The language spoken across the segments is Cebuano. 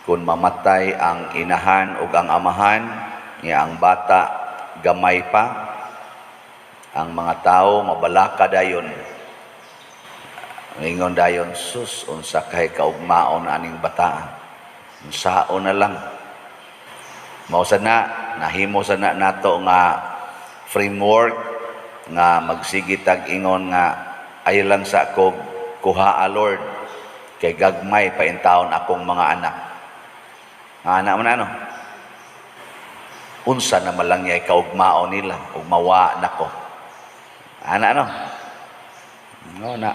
Kung mamatay ang inahan ug ang amahan, nga ang bata gamay pa, ang mga tao mabalaka dayon. Ingon dayon, "Sus, unsa kay kaugmaon aning bata. Unsaon na lang." Mao sa na, nahimo sa na nato nga framework nga magsige tag ingon nga ay lang sa kog kuha, Lord, kay gagmay pa intawon akong mga anak. Nga anak man ano? Unsa na man lang yay kaugmaon nila ug mawa nako. Ana no? No na.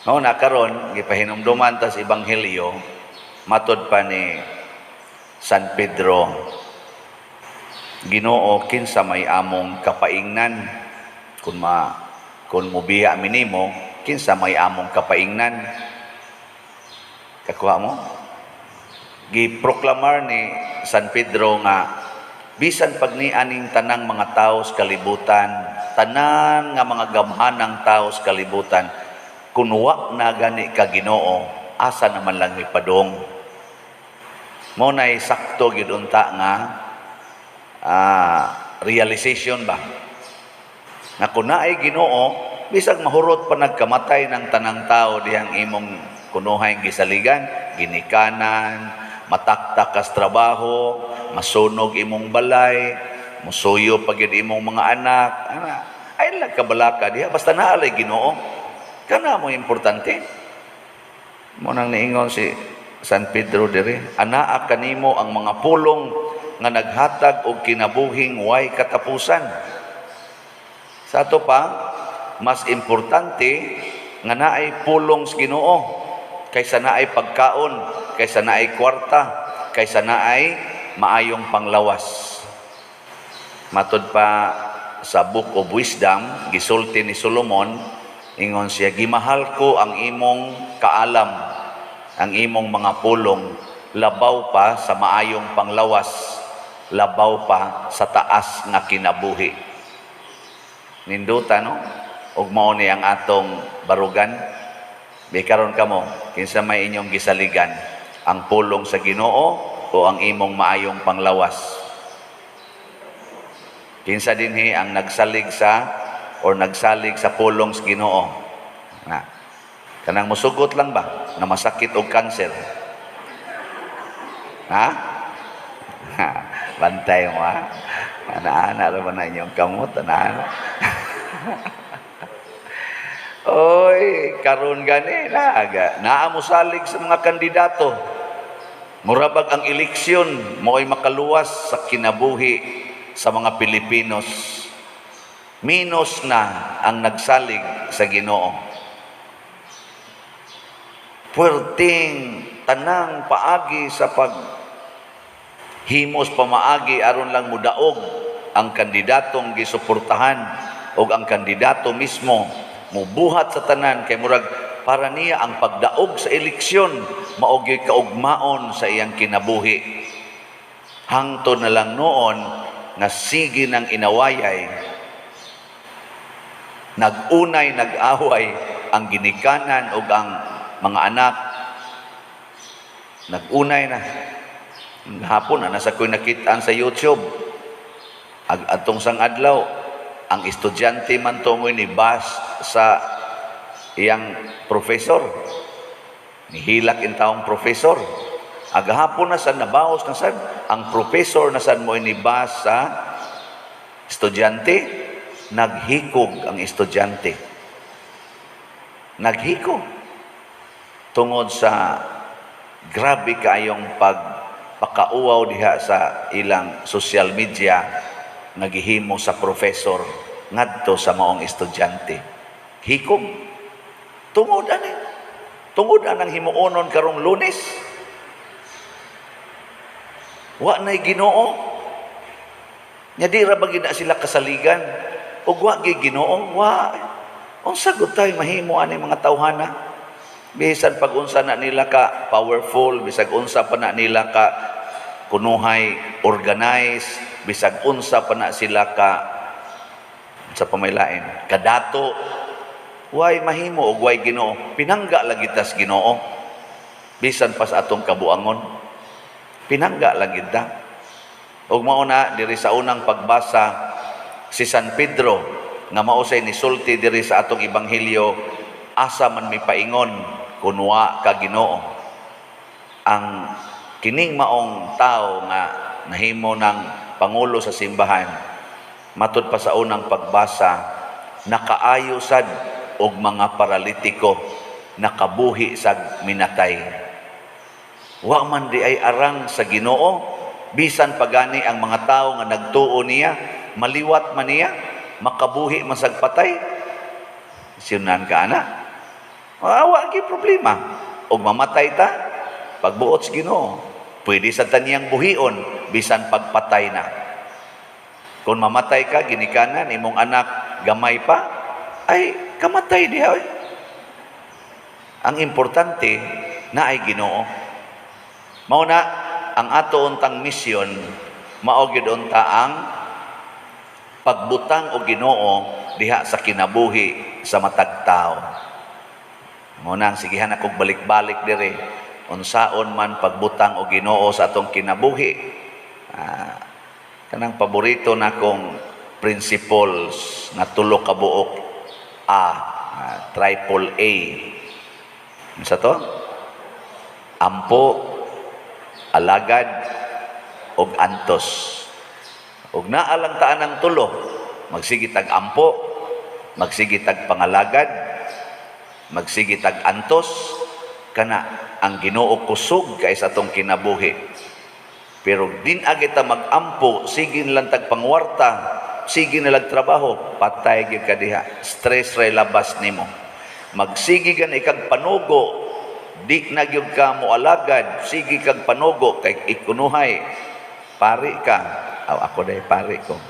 No na karon gipahinumduman tas ebanghelyo, matod pa ni San Pedro, "Ginoo, kinsa may among kapaingnan? Kung mubiya mi nimo, kinsa may among kapaingnan?" Kakuha mo? Giproklamar ni San Pedro nga bisan pag ni aning tanang mga tao sa kalibutan, tanan nga mga gamhanang tao sa kalibutan, kun wa na gani ka, Ginoo, asa naman lang mi padong? Mao nay sakto gyud unta nga realization ba? Nga kung naay Ginoo, bisag mahurot pa nagkamatay ng tanang tao dihang imong kunuhay gisaligan, ginikanan, mataktak kas trabaho, masunog imong balay, musuyo pa gyud imong mga anak, ana, ay lang kabalaka diha basta naa lay Ginoo. Kana mo importante. Mao nang niingon si San Pedro diri, "Anaa kanimo ang mga pulong nga naghatag og kinabuhing way katapusan." Sa ato pa, mas importante nga naay pulong sa Ginoo kaysa naay pagkaon, kaysa naay kwarta, kaysa naay maayong panglawas. Matod pa sa Book of Wisdom, gisulti ni Solomon, ingon siya, "Gimahal ko ang imong kaalam, ang imong mga pulong, labaw pa sa maayong panglawas, labaw pa sa taas nga kinabuhi." Ninduta, no? Ug mao ni ang atong barugan. Bi karon kamo, kinsa may inyong gisaligan? Ang pulong sa Ginoo o ang imong maayong panglawas? Kinsa dinhi ang nagsalig sa or nagsalig sa pulong sa Ginoo? Na. Kanang musugot lang ba na masakit og kanser? Ha? Bantay mo ha. Ana-ana ra ba na inyong kamot? Ana-ana. Oy, karon gani naga. Naa mo salig sa mga kandidato. Murabag ang eleksyon mo'y makaluwas sa kinabuhi sa mga Pilipinos. Minus na ang nagsalig sa Ginoo. Puwerteng tanang paagi sa pag himos pamaagi aron lang mudaog ang kandidatong gisuportahan o ang kandidato mismo mubuhat sa tanan kay murag para niya ang pagdaog sa eleksyon mao gyud kaugmaon sa iyang kinabuhi. Hangtod na lang noon nga sige ng inawayay, nag-unay nag-away ang ginikanan ug ang mga anak, nag-unay na. Hapon na nasa ko'y nakitaan sa YouTube. Ag atong sang adlaw, ang estudyante man tungoy ni bash sa iyang professor. Nihilak in taong professor. Agahapon na sad, nabaos na sad, ang professor na sad mo ni bash sa estudyante, naghikog ang estudyante. Naghikog. Tungod sa grabe kaayong pagpakauwaw diha sa ilang social media nagihimo sa professor ngadto sa maong estudyante. Hikog. Tungod ani. Tungod anang himuonon karong Lunes. Wa na'y Ginoo. Nya di ra ba gid na sila kasaligan? Ug wa gyud Ginoo, wa. Unsa gud tay mahimo ani mga tawhana? Bisan pag unsa na nila ka powerful, bisag unsa pa na nila ka kunuhay organize, bisag unsa pa na sila ka sa pamaylain, kadato, way mahimo og way Ginoo. Pinangga lagi tas Ginoo. Bisan pa sa atong kabuangon, pinangga lang gid ta. Ug mao na diri sa unang pagbasa, si San Pedro nga mao say nisulti diri sa atong ebanghelyo, "Asa man mi paingon kun wa ka, Ginoo?" Ang kining maong tao nga nahimo ng pangulo sa simbahan, matud pa sa unang pagbasa, nakaayo sad og mga paralitiko, nakabuhi sag minatay. Wa man di ay arang sa Ginoo, bisan pagani ang mga tao nga nagtuo niya, maliwat man niya, makabuhi man sag patay. Sinunan ka ana. Wa gyud problema. Og mamatay ta, pagbuot sa Ginoo, pwede sa taniyang buhion bisan pagpatay na. Kung mamatay ka, ginikanan, imong anak gamay pa, ay kamatay diha oy. Ang importante na ay Ginoo. Mao na ang ato untang misyon, mao gyud unta ang pagbutang og Ginoo diha sa kinabuhi sa matag tawo. Mao na ang sigihan akong balik-balik diri, unsaon man pagbutang og Ginoo sa atong kinabuhi. Kanang paborito nakong principles nga tulo ka buok A, triple A. Unsa to? Ampo, alagad, ug antos. Ug naa lang taan ang tulo, magsige tag ampo, magsige tag pangalagad, magsige tag antos, kana ang Ginoo kusog kay sa atong kinabuhi. Pero din agita mag-ampo, sige lang tag pangwarta, sige na lang trabaho, patay gyud ka diha. Stress ray labas nimo. Magsige gan ikag panugo, di na gyud ka moalagad, sige kag panugo kay ikunuhay. Pari ka. Aw, ako day pari ko.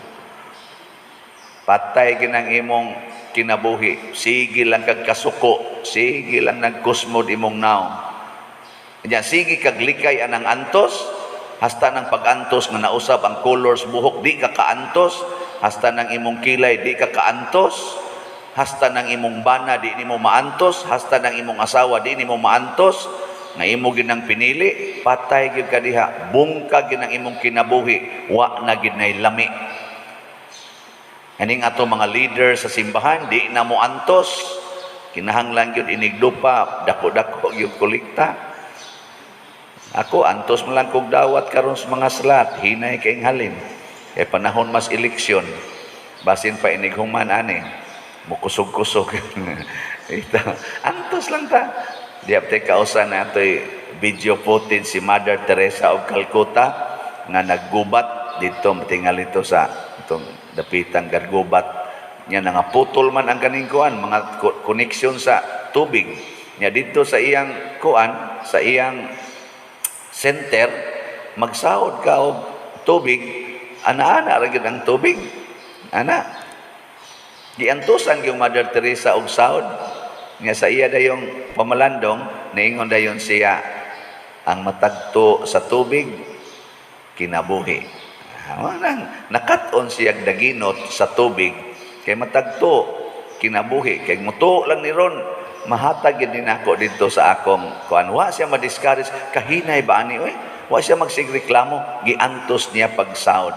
Patay ginang imong kinabuhi. Sige lang kag kasuko, sige lang nagkusmod imong naong. Nya sige kag likay anang antos, hasta ng pag-antos nga nausab ang colors buhok, di ka kaantos, hasta ng imong kilay, di ka kaantos, hasta ng imong bana, di nimo maantos, hasta ng imong asawa, di nimo maantos, nga imo ginang pinili, patay gyud ka diha, bungkag gyud ang imong kinabuhi, wa na gyud nay lami. Kaning ato mga leader sa simbahan, di na mo antos, kinahanglan gyud inigdupa, dako-dako gyud kolekta. Ako, antos man lang kog dawat karon sa mga slot, hinay kay halin. Kay panahon mas eleksyon, basin pa inighuman ani, mukusog-kusog. Ito, antos lang ta. Di apte kausa na atoy video footage si Mother Teresa of Calcutta nga naggubat dito, tingal ito sa itong dapitang gargubat niya, nga putol man ang kaning kuan, mga connection sa tubig niya dito sa iyang kuan, sa iyang center. Magsaod ka og tubig, ana-ana ra gyud ang tubig ana. Giantusan yung Mother Teresa og saod nga sa iya dayong pamalandong, niingon dayon siya, "Ang matagto sa tubig, kinabuhi." Nang nakat-on siya daginot sa tubig kay matagto kinabuhi, kay mutuo lang ni ron, mahatag gyud ni nako didto sa akong kuan. Wa siya ma-discourage, kahinay ba ani oy, wa siya magsigreklamo, giantos niya pagsaod.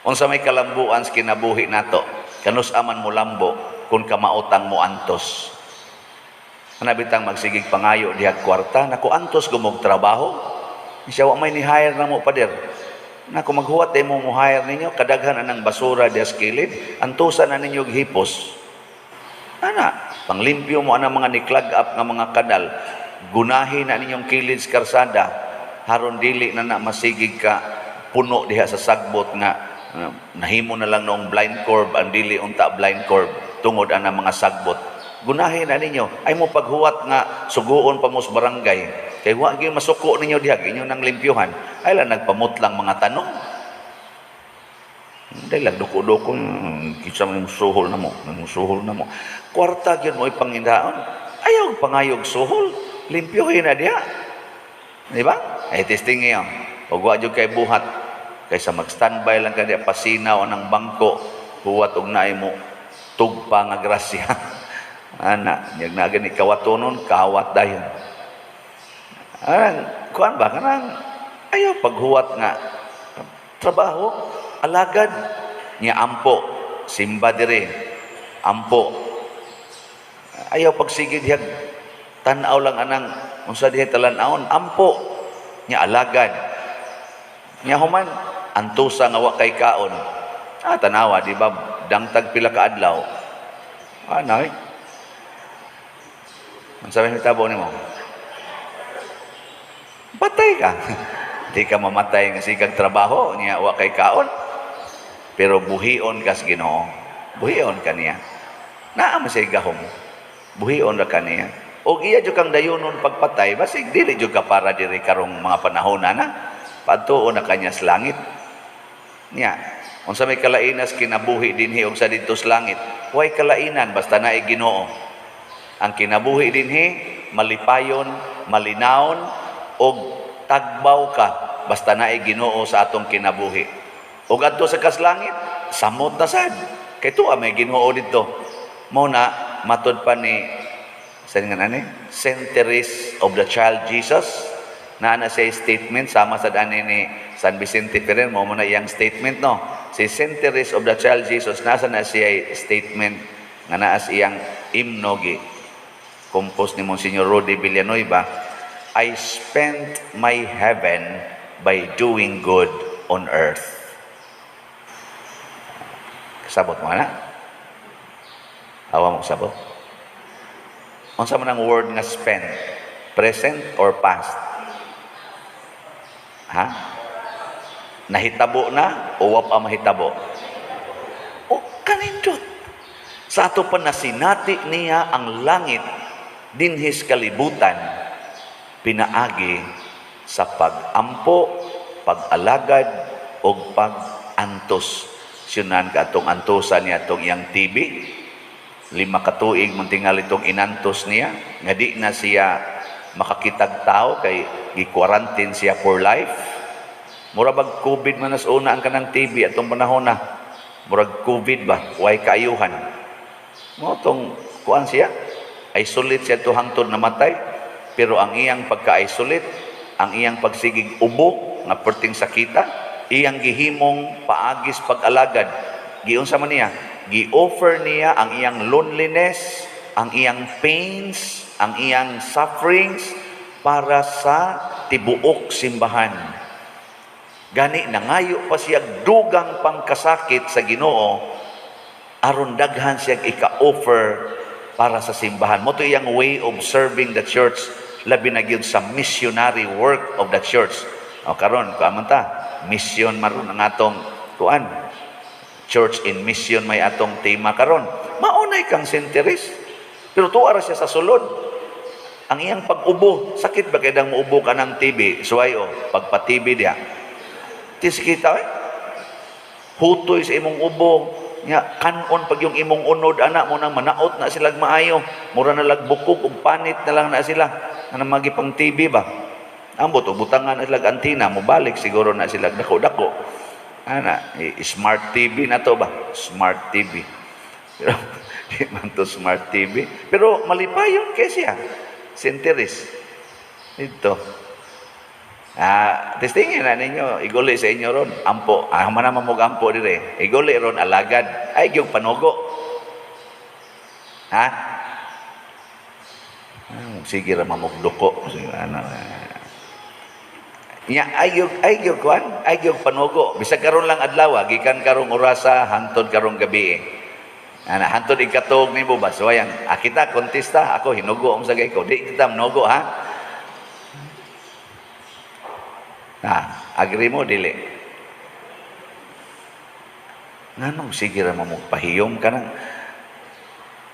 Unsa may kalambuan sa kinabuhi nato? Kanus aman mo lambo kung kamaotang mo antos? Ana bitang magsigig pangayo dihag kwarta, nako, antos gumog trabaho. Siya wa may ni hire na mo, pader. Nako, maghuwat ay mo mo hire ninyo, kadaghan anang basura diha sa kilid, antusan na ninyo og hipos. Ana, panglimpyo mo anang mga ni-clog up nga mga kanal, gunahi na ninyong kilid sa karsada, haron dili na na masigig ka puno diha sa sagbot nga nahimo na lang noong blind curve ang dili unta blind curve tungod ana mga sagbot. Gunahin na ninyo. Ay mo paghuwat nga suguon pa mo sa barangay. Kay wa gyud masuko ninyo diha, inyo nang limpyuhan. Ay lang nagpamutlang mga tanong. Hindi lang duko-duko, kinsa man suhol na mo, suhol na mo. Kwarta gyud mo ipangindaon. Ayaw pangayog suhol, limpyuhin na diha. Di ba? Ay testing ngayon. Ug wa jud kay buhat kaysa mag-standby lang ka diha pasinaw ang bangko, huwat og naay mo tugpa nga grasya. Ana, nyag na gani kawatonon, kawat dayon. Anang kuan ba, kanang ayaw paghuwat nga trabaho, alagad niya, ampo, simba dire, ampo. Ayaw pagsige diha, tan-aw lang anang unsa diha talan-awon, ampo niya, alagad niya. Human antusa nga wa kay kaon, tanawa, di ba, dangtag pila ka adlaw, anay, unsa may hitabo nimo? Patay ka. Di ka mamatay nga sigag trabaho niya, wa kay kaon, pero buhion kas Ginoo, buhion ka niya, naa man siya gahom, buhion ra ka niya. Og iya jud kang dayunon pagpatay, basig dili jud ka para diri karong mga panahon na padtuo na kanya sa langit niya. Unsa may kalainas kinabuhi dinhi og sa didto sa langit? Way kalainan basta naay Ginoo. Ang kinabuhi dinhi malipayon, malinawon og tagbaw ka basta naay Ginoo sa atong kinabuhi. Ug adto sa kaslangit, samot na sad kay tuwa may Ginoo didto. Mao na matud pa ni sa nga ani Saint Therese of the Child Jesus, naa na siya statement sama sa ani ni San Vicente Ferrer. Mao mo na iyang statement, no? Si Saint Therese of the Child Jesus, nasa na siya statement nga naa sa iyang imno, gi compose ni Monsignor Rudy Villanueva: "I spent my heaven by doing good on earth." Kasabot mo na? Awa mo sabot? Unsa man ang word nga "spent"? Present or past? Ha? Nahitabo na o wa pa mahitabo? O kanindot. Sa ato pa nasinati niya ang langit dinhis kalibutan pinaagi sa pag-ampo, pag-alagad o pag-antos. Siyunan ka atong antosan niya atong iyang TB. 5 ka tuig man tingali itong inantos niya nga di na siya makakitag tao kay gi-quarantine siya for life. Mura bag COVID man nas una ang kanang TB atong panahon na. Murag COVID ba, way kaayuhan. Mao tong kuan siya, isolate siya to hangtod namatay. Pero ang iyang pagka-isolate, ang iyang pagsigig ubo nga perting sakita, iyang gihimong paagis pag-alagad. Giunsa man niya? Gi-offer niya ang iyang loneliness, ang iyang pains, ang iyang sufferings para sa tibuok simbahan. Gani nangayo pa siya dugang pangkasakit sa Ginoo aron daghan siya ika-offer para sa simbahan. Mao to iyang way of serving the church, labi na gyud sa missionary work of the church. O karon, kuan man ta, mission maron ang atong kuan. Church in mission may atong tema karon. Maunay kang Saint Therese. Pero tuwa ra siya sa sulod. Ang iyang pag-ubo, sakit ba kay dang muubo ka ng TB? Suway o, pagpa-TB diya. Tis kita eh. Hutoy sa imong ubo, nya kanon pag yung imong unod ana mo nang manaot na sila maayo. Mura na lag bukog ug panit na lang na sila. Ana magipang TB ba? Ambot og butangan na sila antina, mobalik siguro na sila dako-dako. Ana, smart TV na to ba? Smart TV. Pero di man to smart TV. Pero malipayon kay siya. Saint Therese. Ito. Testingin na ninyo, iguli sa inyo ron. Ampo, man naman mo ampo dire. Iguli ron alagad. Ay, gyud panugo. Ha? Sige ra mamugduko. Sige, ano. Nya ay gyud kuan, ay gyud panugo. Bisag karon lang adlaw, gikan karong orasa hangtod karong gabi. Ana hangtod ikatuog nimo ba? So ayan, kita kontesta, ako hinugo ang sagay ko. Di kita mnogo ha. Agree mo dili? Nganong sige ra mo pahiyom ka nang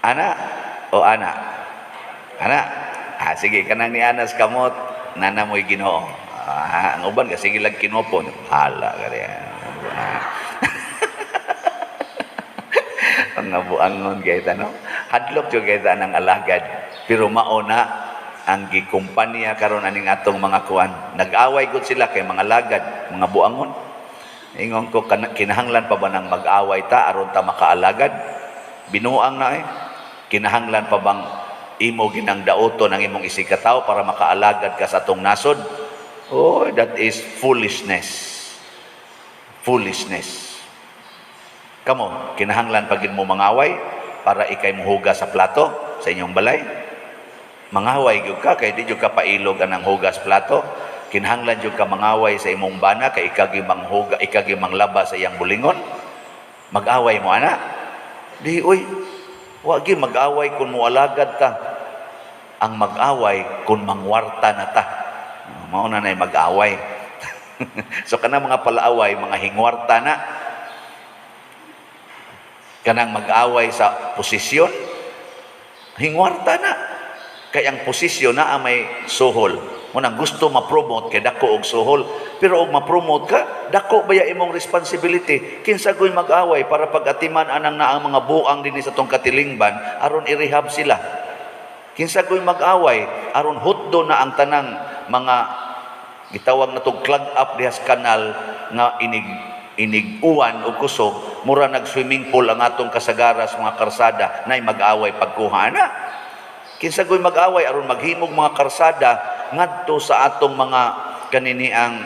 ana o ana? Ana. Sige kanang ni Anas kamot nana mo'y Ginoo. Ang uban kasi sige lang kinopon. Hala ka riyan. Ang nabuangon kay no? Hadlok jud kay ng alagad. Pero mao na ang gikumpanya karon aning atong mga kuan. Nag-away gud sila kay mga lagad, mga buangon. Ingon ko, kinahanglan pa ba nang mag-away ta aron ta makaalagad? Binuang na eh. Kinahanglan pa bang Imo ginang daoton ang imong isigkatawo para makaalagad ka sa atong nasod. Oh, that is foolishness. Foolishness. Kamo, kinahanglan pa gid mo mangaway para ikay muhugas sa plato sa inyong balay? Mangaway gyud ka kay di gyud ka pailog anang hugas plato. Kinahanglan gyud ka mangaway sa imong bana kay ikaw gyud manghuga, ikaw gyud manglaba sa iyang bulingon. Mag-away mo ana? Di uy. Wa gyud mag-away kung mualagad ta. Ang mag-away kung mangwarta na ta. Mao na nay mag-away. So kanang mga palaaway, mga hingwarta na. Kanang mag-away sa posisyon, hingwarta na. Kay ang posisyon na may suhol. Mo nang gusto ma-promote kay dako og suhol. Pero og ma-promote ka, dako baya imong responsibility? Kinsa goy mag-away para pag-atiman anang na ang mga buang dinhi sa tong katilingban aron i-rehab sila? Kinsa goy mag-away aron hutdo na ang tanang mga gitawag na tong clog up diha sa kanal nga inig inig uwan og kusog, mura nag swimming pool ang atong kasagaras, mga karsada? Nay mag-away pagkuha na? Kinsa goy mag-away aron maghimog mga karsada ngadto sa atong mga kaniniang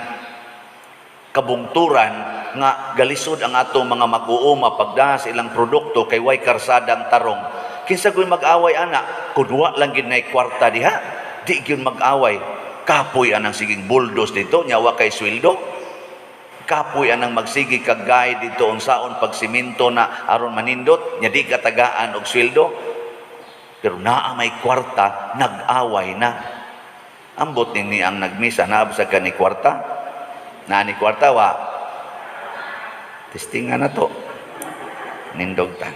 kabungturan nga galisod ang atong mga mag-uuma pagdaha sa ilang produkto kay way karsadang tarong? Kinsa goy mag-away ana kun wa lang gid nay kwarta diha? Di gyud mag-away. Kapoy anang siging bulldoze dito nya wa kay sweldo. Kapoy anang magsigi kag guide dito unsaon pagsimento na aron manindot nya di ka tagaan og sweldo. Pero naa may kwarta, nag-away na. Ambot ni ang nagmisa, naa sa ka ni kwarta? Naa ni kwarta, wa? Testingan na to. Nindog ta.